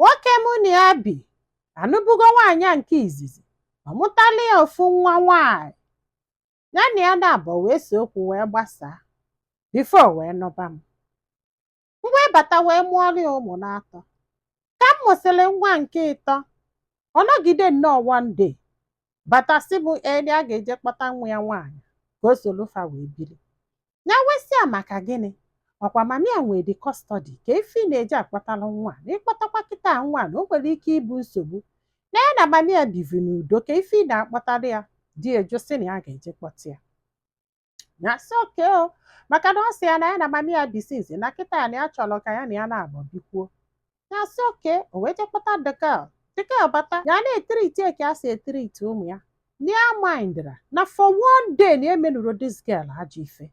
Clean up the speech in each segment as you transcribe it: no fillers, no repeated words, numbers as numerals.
Nwoke mụ na ya bi anụbugo nwaanyị a nke izizi. Ọ mụtala ya ofu nwa nwaanyị. Ya na ya na-abọ wee see okwu wee gbasaa before wee nụba m. M wee bata wee mụọrọ ya ụmụ n'atọ. Ka m mụsịrị nwa nke ịtọ, ọ nọgide nnọọ one day bata sị m ee, na ya ga-eje kpọta nwa ya nwaanyị ka o soro fa wee biri. Ya wesị ya maka gịnị? Ọkwa mummy ya nwee the custody ka ife ị na-eji akpọtalụ nwa na ịkpọtakwa kịta nwa na o nwere ike ịbụ nsogbu, na ya na mummy ya bivi n'udo, ka ife ị na-akpọtara ya. Di eju sị na ya ga-eje kpọta ya. Ya sị okay o, maka na ọ sị ya na ya na mummy ya bi since, na kịta na ya chọrọ ka ya na ya na-abọ bikwuo. Ya sị okay. O wee jee kpọta the girl. The girl bata, ya na-etreati ya ka a si etreati ụmụ ya, na ya mindra na for one day na emenụrụ this girl ajọ ife.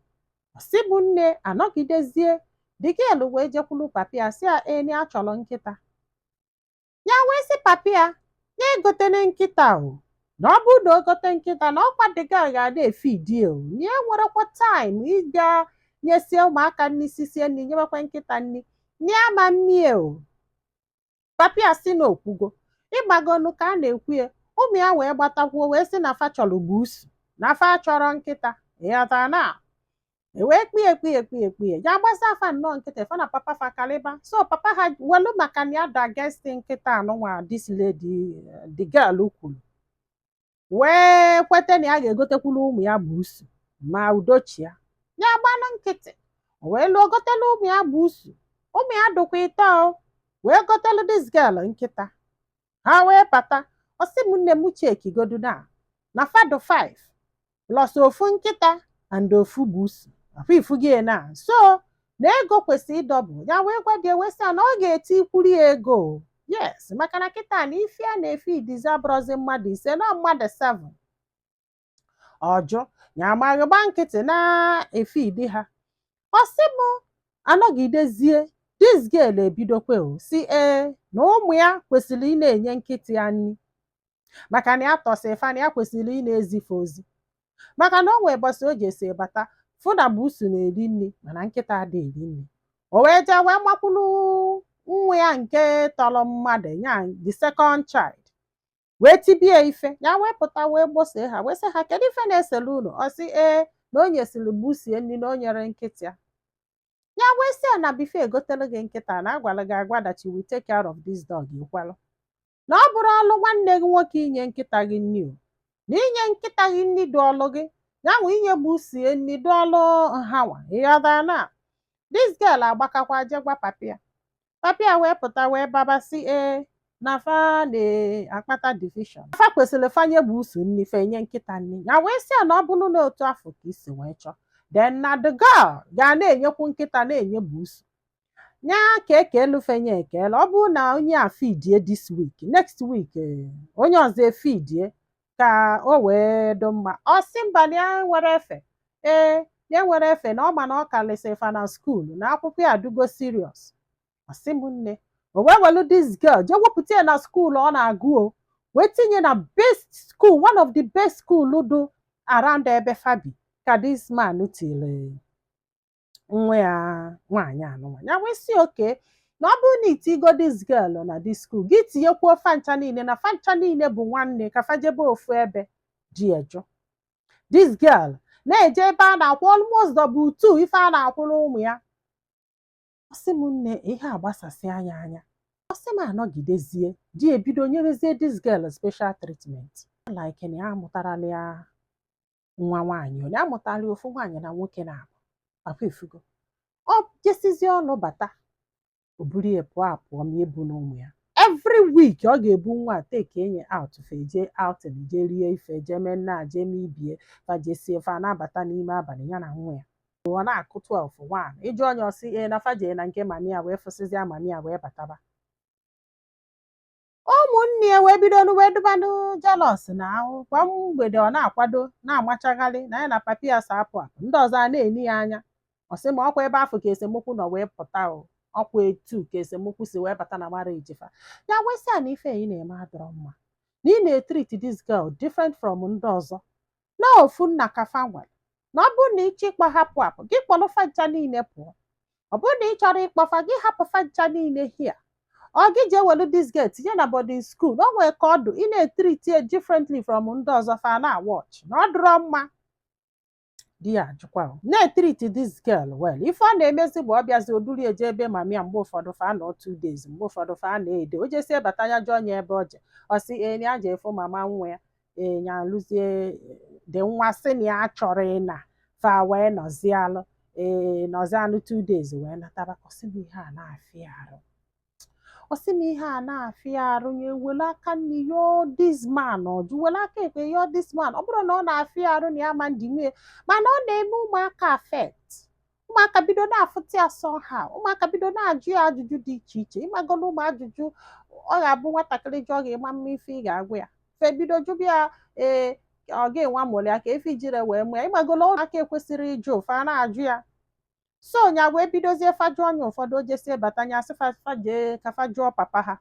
Ọ sị bụ nne, anọgidezie, the girl wee jekwulu papi ya, sị ya ee, na ya chọrọ nkịta. Ya wee sị papi ya ya egotene nkịta o, na ọ bụrụ na o gote nkịta, na ọkwa the girl ga na-efeedi o, na ya nwerekwa time ịga nyesie ụmụaka nri, sisie nri, nyewekwa nkịta nri, na ya ma mmie o. Papi ya sị na okwugo ịgbagonu ka a na-ekwu ya. Ụmụ ya wee gbatakwuo wee sị na fa chọrọ buusu, na fa chọrọ nkịta. Ịghọtara? Na e wee kpie ekpie ekpie ekpie, ya gbasa afa nnọọ nkịta fa na papa fa kalịba. So papa ha welu maka na ya do against nkịta anụnwa this lady, the girl kwuru, wee kweta na ya ga-egotekwuru ụmụ ya buusu ma udochia. Ya gbanụ nkịtị, o wee lụọ, gotelu ụmụ ya buusu. Ụmụ ya dụkwa ịtọ o, wee gotelu this girl nkịta. Ha wee bata. Ọ sị m nne m, checkigodu na fado 5 plus ofu nkịta and ofu buusu afọ ifugie na so na ego kwesịrị ịdouble. Ya wee gwa di, wee sị ya na ọ ga-eti ikwuru ya ego o. Yes, maka na kịta na ife a na-efe idizi abụrọzi mmadụ 5 na mmadụ 7. Ọjụ ya amaghị gba nkịtị na-efeedi ha. Ọ sị m anọgidezie, this girl ebidokwe o si ee, na ụmụ ya kwesịrị ị na-enye nkịtị ya nri, maka na ya tọsị fa, na ya kwesịrị ị na-ezife ozi, maka na o nwee bọsị o ji esi bata fụ na buusu na-eri nri mana nkịta adịghị eri nri. O wee jee wee makwulu nwa ya nke tọrọ mmadụ ya, the second child, wee tibie ife. Ya wee pụta wee gbosee ha, wee sị ha, kedu ife na-esele unu? Ọ sị ee, na o nyesịrị busie nri, na o nyere nkịta ya. Ya wee sị ya na before egotelu gị nkịta, na agwara gị agwa that you will take care of this dog. Ikwelụ na ọ bụrụ ọlụ nwanne gị nwoke inye nkịta gị nri o, na inye nkịta gị nri dị ọlụ gị, ya nwe inye busie nri dị ọlụ nhanwa. Ịghọtara? Na this girl agbakakwa je gwa papi ya. Papi ya wee pụta wee babasị ee, na fa na-akpata division, fa kwesịrị fanye buusu nri, fa enye nkịta nri. Ya wee sị ya na ọ bụrụ na otu afọ ka isi wee chọọ, then na the girl ga na-enyekwu nkịta, na-enye buusu nya ka ekelu fenye ekele. Ọ bụrụ na onye a feedie this week, next week onye ọzọ efeedie ka o wee dị mma. Ọ sị mba, na ya nwere efe, ee, ya nwere efe, na ọ ma na ọ kalịsị fa na school, na akwụkwọ ya adụgo serious. Ọ sị m nne, o wee welu this girl jee wepụta ya na school ọ na-agụ o, wee tinye na best school, one of the best school dị around ebe fabi, ka this man tiri nwa ya nwaanyị anụnwa. Ya wee sị okay, na ọ bụrụ na itigo this girl na this school, gị tinyekwuo fancha niile, na fancha niile bụ nwanne, ka fajebe ofu ebe dị ejo. This girl na-eje ebe a na-akwụ almost double two ife a na-akwụrụ ụmụ ya. Ọ sị m nne, ihe a gbasasị anya anya. Ọ sị m anọgidezie, di ebido nyerezie this girl special treatment, like na ya amụtarala ya nwa nwaanyị, onye amụtara ofu nwaanyị na nwoke na-abụ papa ifugo. Ọ jesizie ọnụ bata, o buru ya pụọ apụọ ma ebu na ụmụ ya. Every week ọ ga-ebu nwa a take enye out, fa eje outing, jee rie ife, jee mee nna, jee mee ibie, fa jesie, fa na-abata n'ime abalị, ya na nwa ya. Ọ na-akụ 12, 1, ịjụ onye, ọsị ee, na fa jee na nke mummy ya, wee fụsịzịa mummy ya wee bataba. Ụmụnne ya wee bidonu wee dubanụ jealous na ahụ. Kwa mgbede ọ na-akwado na-amachagharị na ya na papi ya sa apụ apụ, ndị ọzọ a na-eni ya anya. Ọ sị ma ọkwa ebe afọ ka esemokwu nọ wee pụta o, ọkwa etu ka esemokwu si wee bata na marriage fa. Ya wee sị ya na ife ị na-eme adọrọ mma, na ị na-etreat this girl different from ndị ọzọ, na ofu nna ka fa nwere, na ọ bụrụ na ịchọ ịkpọ hapụ apụ, gị kpọrọ fa ncha niile pụọ. Ọ bụrụ na ị chọrọ ịkpọfa, gị hapụ fa ncha niile hia. Ọ gị jee welu this girl tinye na boarding school, na o nwee ka ọdụ ị na-etreat ya differently from ndị ọzọ fa na watch na ọ dịrọ mma. Di ya ajụkwa o. Na-etreat this girl well. Ife ọ na-emezi bụ ọ bịazi, oduru eje ebe mami ya. Mgbe ụfọdụ fa nọ 2 days, mgbe ụfọdụ fa na-ede. O jesie bata, ya jụọ ya ebe ọ je, ọ sị ee, ya je efu mama nwa ya. Ee, ya lụzie dị nwa, sị na ya chọrọ ịna fa wee nọzialụ. Ee, nọzialụ 2 days wee nataba. Ọ sị m ihe a na-afịa arụ, ọ sị m ihe a na-afịa arụ. Ya ewere aka nne yọọ this man, ọjụ were aka ekpe yọọ this man. Ọ bụrụ na ọ na-afịa arụ na ya ma ndị nwunye, mana ọ na-eme ụmụaka affect. Ụmụaka bido na-afụta ya somehow, ụmụaka bido na-ajụ ya ajụjụ dị iche iche. Ịmagolo ụmụ ajụjụ ọ ga-abụ nwatakịrị jụọ gị, ịma mma ife ị ga-agwa ya. Fe bido jụbịa ya, ee, ọ ga-enwe amụrụ ya ka efi jire wee mụọ ya. Ịmagolo ụmụaka ekwesịrị ịjụ ofe a na-ajụ ya. So nya wee bidozie fajụọ anya ụfọdụ. O jesie bata, anya sị fa jee ka fa jụọ papa ha.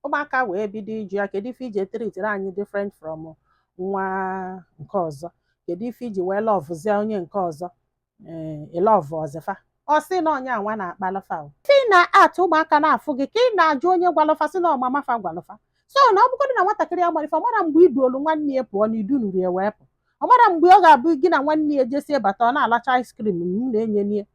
Ụmụaka wee bido ịjụ ya, kedu ife iji etreatiri anyị different from nwa nke ọzọ? Kedu ife iji wee lovezie onye nke ọzọ? Ee, ịlove ọzịfa. Ọ sị na ọnya nwa na-akpalụfa o. Ife ị na-atụ ụmụaka na-afụ gị ka ị na-ajụ onye gwalụfa, sị na ọmama fa gwalụfa. So na ọ bụgodị na nwatakịrị ya gbara ife, ọ mara mgbe iduolu nwanne ya pụọ na idunuru ya wee pụ. Ọ mara mgbe ọ ga-abụ gị na nwanne ya jesie bata, ọ na-alacha ice cream m na-enye nie.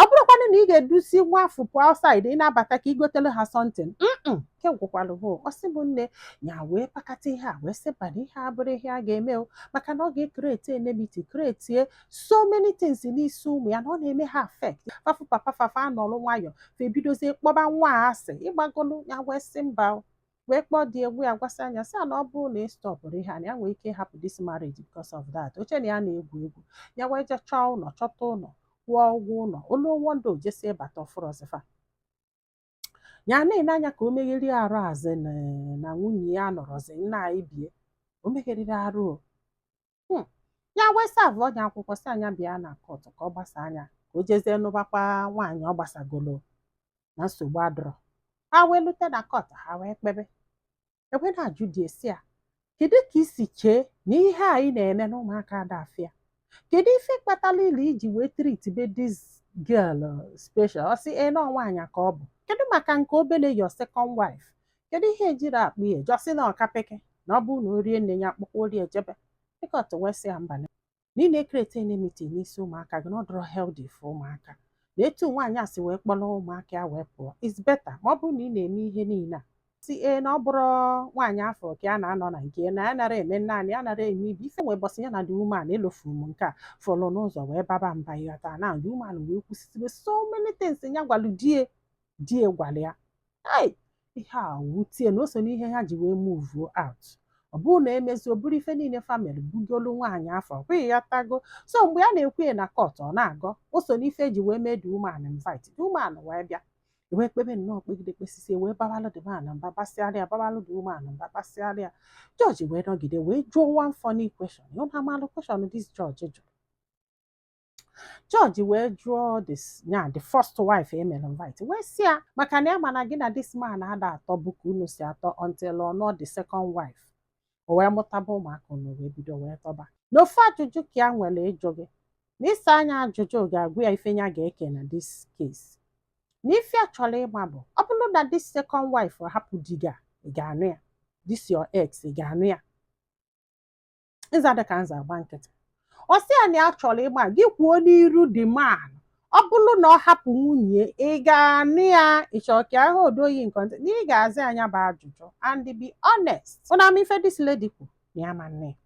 Ọ bụrụkwanụ na ị ga-edusi nwa afọ pụọ outside, ị na-abata ka ị gotelu ha something nke gwụkwalụ bụ. Ọ sị bụ nne ya wee pakata ihe a wee sị bana ihe a bụrụ ihe a ga-eme o, maka na ọ ga-ecreate enmity, create so many things n'isi ụmụ ya, na ọ na-eme ha affect. Fafụ papa fafa anọlụ nwayọ, fa ebidozie kpọba nwa a asị. Ịgbagolu ya wee sị mba o. Wee kpọọ di egwu ya, gwasị anya sị ya na ọ bụrụ na ị stopụrụ ihe a, na ya nwere ike ịhapụ this marriage because of that. Oche na ya na-egwu egwu, ya wee jee chọọ ụlọ, chọta ụlọ, kwụọ ụgwọ ụlọ olu wondo, jesie bata ọfụrọzifa. Ya na-ene anya ka o megheri arụ azị na nwunye ya nọrọzi nna anyị bie. O megheriri arụ o. Ya wee serve ọnya akwụkwọ, sị anya bịa na court ka ọ gbasa anya, ka o jezie nụbakwa nwaanyị ọ gbasagolo na nsogbu adọrọ. Ha wee lute na court, ha wee kpebe ekwe na-ajụ di esi a, kedu ka isi chee na ihe a ị na-eme na ụmụaka ada afịa? Kedu ife kpatara ili iji wee treat be this girl special? Ọ sị ee, nọ nwaanyị ka ọ bụ. Kedu maka nke obele, your second wife? Kedu ihe ejiri akpụ ya eje? Na ọkapeke na ọ bụrụ na o rie nne ya akpụkpọ orie ejebe court. Wee sị ya mba, na ị na-ecreate enmity n'isi ụmụaka gị, na ọ dịrọ healthy for ụmụaka, na etu nwaanyị a si wee kpọrọ ụmụaka ya wee pụọ is better ma ọ bụrụ na ị na-eme ihe niile a. Si ee, na ọ bụrụ nwaanyị afọ ka a na-anọ na nke na ya nara eme naanị ya nara eme ibe ife nwee bọsị ya na the woman elofu m nke a fọlụ n'ụzọ wee baba mba. Ịghọta na the woman wee kwụsịsịbe so many things ya gwalụ die, die gwara ya. Hey, ihe a wutie na o so n'ihe ha ji wee move out. Ọ bụrụ na emezi, o bụrụ ife niile family bugolu nwaanyị afọ ọ bụghị ya tago. So mgbe ya na-ekwu ya na court, ọ na-agọ o so n'ife eji wee mee the woman invite. The woman wee bịa, wee kpebe nnọọ, kpegide kpesisi, wee babalụ the man mba, basịarị ya, babalụ the woman mba, basịarị ya. Judge wee nọgide wee jụọ one funny question. Ọ na-amalụ question this judge jụrụ. Judge wee jụọ this ya, the first wife emere invite, wee sị ya maka na ya ma na gị na this man ada atọ bụ ka unu si atọ until ọ nụọ the second wife, o wee mụtaba ụmụaka, unu wee bido wee tọba. N'ofu ajụjụ ka ya nwere ịjụ gị, na ịsa anya ajụjụ ga-agwa ya ife ya ga-eke na this case. Na ife a chọrọ ịma bụ, ọ bụrụ na this second wife hapụ di gị a, ị ga-anụ ya? This your ex, ị ga-anụ ya? Nza dị ka nza agba nkịtị. Ọ sị ya na ya chọrọ ịma gị kwuo n'iru the man, ọ bụrụ na ọ hapụ nwunye, ị ga-anụ ya? Ị chọrọ ka ahụ odoyi nke ntị na ị ga-aza anya bụ ajụjụ and be honest. Ụna ama ife this lady kwu, na ya ma nne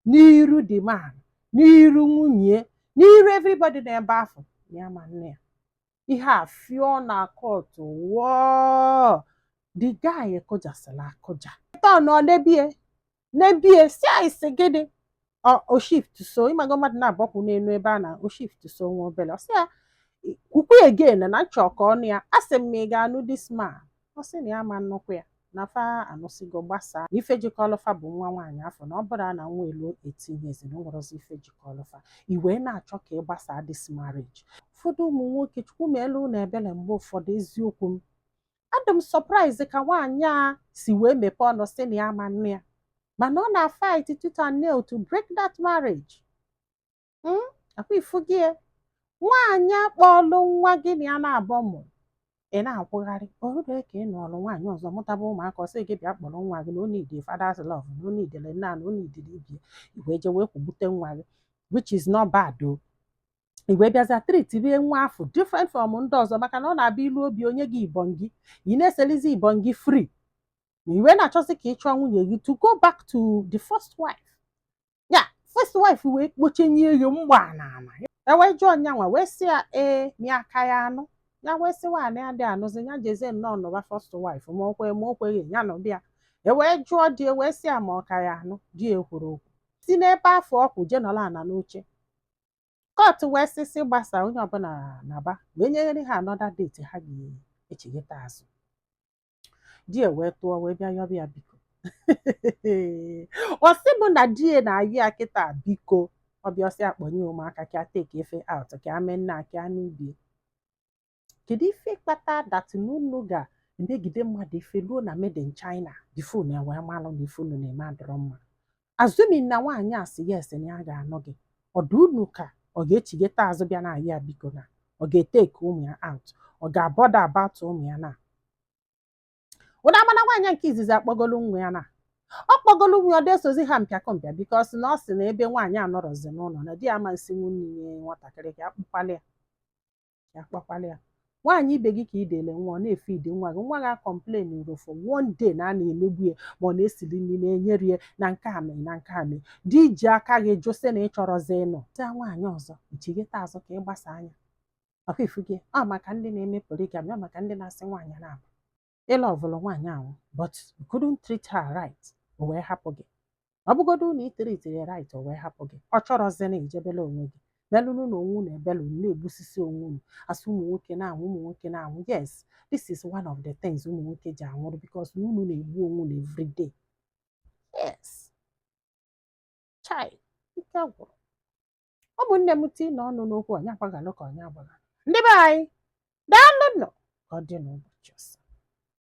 n'iru the man, n'iru nwunye, n'iru everybody n'ebe afọ, na ya ma nne ya. Ihe a fịọ na court wụọ. The guy kụjasịrị akụja tọn ọ nebie nebie si a isi gịnị o shift. So ịmago mmadụ na-abọkwu n'elu ebe a na o shift, so nwa obere ọ sị ya kwukwu again na nchọ ka ọnụ ya. A sị m ma ị ga-anụ this man? Ọ sị na ya ma nnukwu ya na fa anụsigo gbasaa, na ife jikọlụfa bụ nwa nwaanyị afọ, na ọ bụrụ na nwa elu 18 years na o nwerozi ife jikọlụfa. I wee na-achọ ka ị gbasaa this marriage. Ụfọdụ ụmụ nwoke, Chukwu ma elu na ebele. Mgbe ụfọdụ, eziokwu m, adị m surprise ka nwaanyị a si wee mepee ọnụ sị na ya ma nne ya, mana ọ na-fight tooth and nail to break that marriage. Akwa ifu gị ya, nwaanyị akpọọlụ nwa gị na ya na-abọ mụ. Ị na-akwụgharị orube ka ị nụọlụ nwaanyị ọzọ, mụtaba ụmụaka, ọ sị gị bịa kpọrọ nwa gị, na o need father's love, na o needere nna, na o needere ibie. I wee jee wee kwugbute nwa gị, which is not bad o. I wee bịazịa treatibie nwa afọ different from ndị ọzọ, maka na ọ na-abịa ilu obi onye gị ibọn gị, ị na-eselizi ibọn gị free, na iwe na-achọzi ka ị chọọ nwunye gị to go back to the first wife ya. First wife wee kpochenye gị mgba n'ala. E wee jụọ nyanwa, wee sị ya ee, mịa aka ya anụ ya, wee sị nwaanyị adị anụzi ya, jezie nnọọ nụba first wife, ma o kwe ma o kweghị ya nụbịa. E wee jụọ di, e wee sị ya ma ọ ka ya anụ di ya. Ekwuru okwu si n'ebe afọ ọkwụ je nọrọ ana n'oche court, wee sị gbasa onye ọbụla naba, wee nyere ha another date ha ga-echigheta azụ. Di ya wee tụọ, wee bịa yọba ya biko. Ọ sị bụ na di ya na-ayị ya kịta biko, ọbịa ọsị akpọnye ụmụaka ka a take efe out, ka a mee nna, ka a n'ibie. Kedu ife kpata that n'unu ga-emegide mmadụ ife ruo na made in China before na wee malụ na ife unu na-eme adọrọ mma? Assuming na nwaanyị a sị yes, na ya ga-anụ gị, ọdụ unu ka ọ ga-echigheta azụ bịa na ayị ya biko, na ọ ga-eteke ụmụ ya out, ọ ga-abother about ụmụ ya? Na ụna amana nwaanyị nke izizi akpọgolu nwa ya, na ọ kpọgolu nwa ya, ọ na-esozi ha mpịakọ mpịa, because na ọ sị na ebe nwaanyị anọrọzi n'ụlọ, na di ya ama nsinwu nri nye nwatakịrị, ka akpụkwala ya, ka akpọkwala ya. Nwaanyị ibe gị ka ị dele nwa, ọ na-efe ide nwa gị, nwa gị acomplain uro for one day na a na-emegbu ya, ma ọ na-esili nri na-enyere ya, na nke a mee, na nke a mee. Di ji aka gị jụ, sị na ị chọrọzi ịnụ taa nwaanyị ọzọ, ichigheta azụ ka ị gbasa anya ọkwa ifu gị. Ọ maka ndị na-eme polygamy, ọ maka ndị na-asị nwaanyị na-abụ ịlovelụ nwaanyị ahụ, but you couldn't treat her right, o wee hapụ gị. Ọ bụgodu na ị treatiri right, o wee hapụ gị, ọ chọrọzi na ijebela onwe gị melụnụ na onwe unu ebelu na-egbusisi onwe unu. Asị ụmụ nwoke na-anwụ, ụmụ nwoke na-anwụ. Yes, this is one of the things ụmụ nwoke ji anwụrụ, because na unu na-egbu onwe unu every day. Yes, chai, ike gwụrụ. Ụmụnne m, tii na ọnụ n'okwu onye agbaghalụ ka onye agbaghalụ. Ndị be anyị, daalụ nọ, ka ọ dị n'ụbọchị ọzọ.